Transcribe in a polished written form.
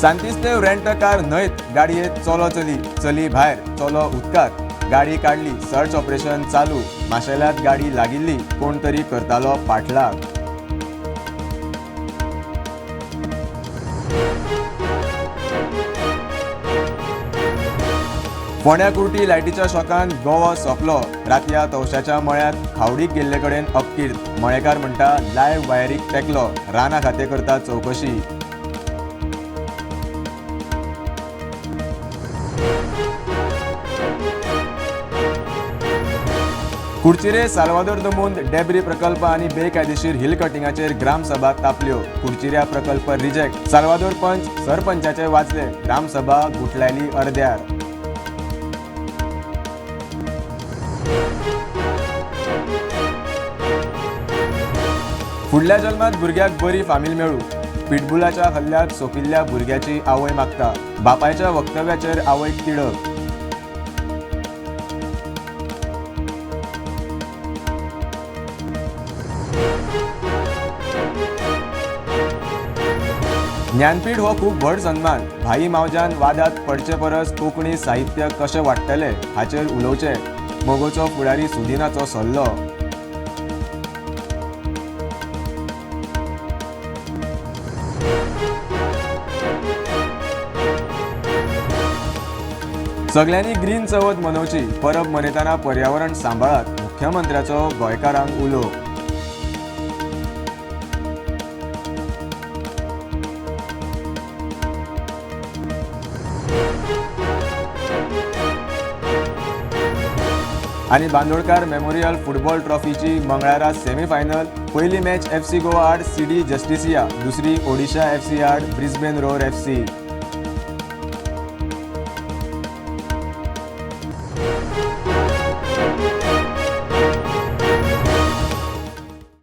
Santestev rent car न्हंयत गाडयेत चलो चली, चली भायर, चलो उदकांत. गाडी काडली, सर्च ऑपरेशन चालू. माशेलांत गाडी लागिल्ली, कोण तरी करतालो पाठलाग. फोंड्या कुर्टी लायटीच्या शॉकान गोवो सोंपलो. रातया तवशाच्या मळ्यांत खावडीक गेल्ले कडेन अपकीर्त. मळेकार म्हणटा लायव्ह वायरीक तेकलो. राना खातें करता चवकशी. कुडचिरे साल्वादोर दमून डेब्री प्रकल्प आनी बेकायदेशीर हिल कटिंगाचेर ग्रामसभा तापल्यो. कुडचिऱ्या प्रकल्प रिजेक्ट. साल्वादोर पंच सरपंचाचे वाचले. ग्रामसभा गुठलायली अर्द्यार. फुडल्या जल्मात भुरग्याक बरी फामील मेळूं. पिटबुलाच्या हल्ल्यात सोंपिल्ल्या भुरग्याची आवय मागता. बापायच्या वक्तव्याचेर आवयक तिडक. ज्ञानपीठ हो खूब व्हड सन्मान. भाई मावज्यान वादात पडचे परस कोंकणी साहित्य कशें वाडटलें हाचेर उलोवचें. मगोचो फुडारी सुदिनाचो सल्लो. सगल्यांनी ग्रीन चवथ मनोवची. परब मनयतना पर्यावरण सांबाळात. मुख्यमंत्र्याचो गोंयकारांक उलो. आनी बांदोडकार मेमोरियल फुटबॉल ट्रॉफीची मंगळारा सेमीफायनल. पयली मॅच एफसी गोवा आड सीडी जस्टिसिया, दुसरी ओडिशा एफसी आड ब्रिस्बेन रोर एफसी.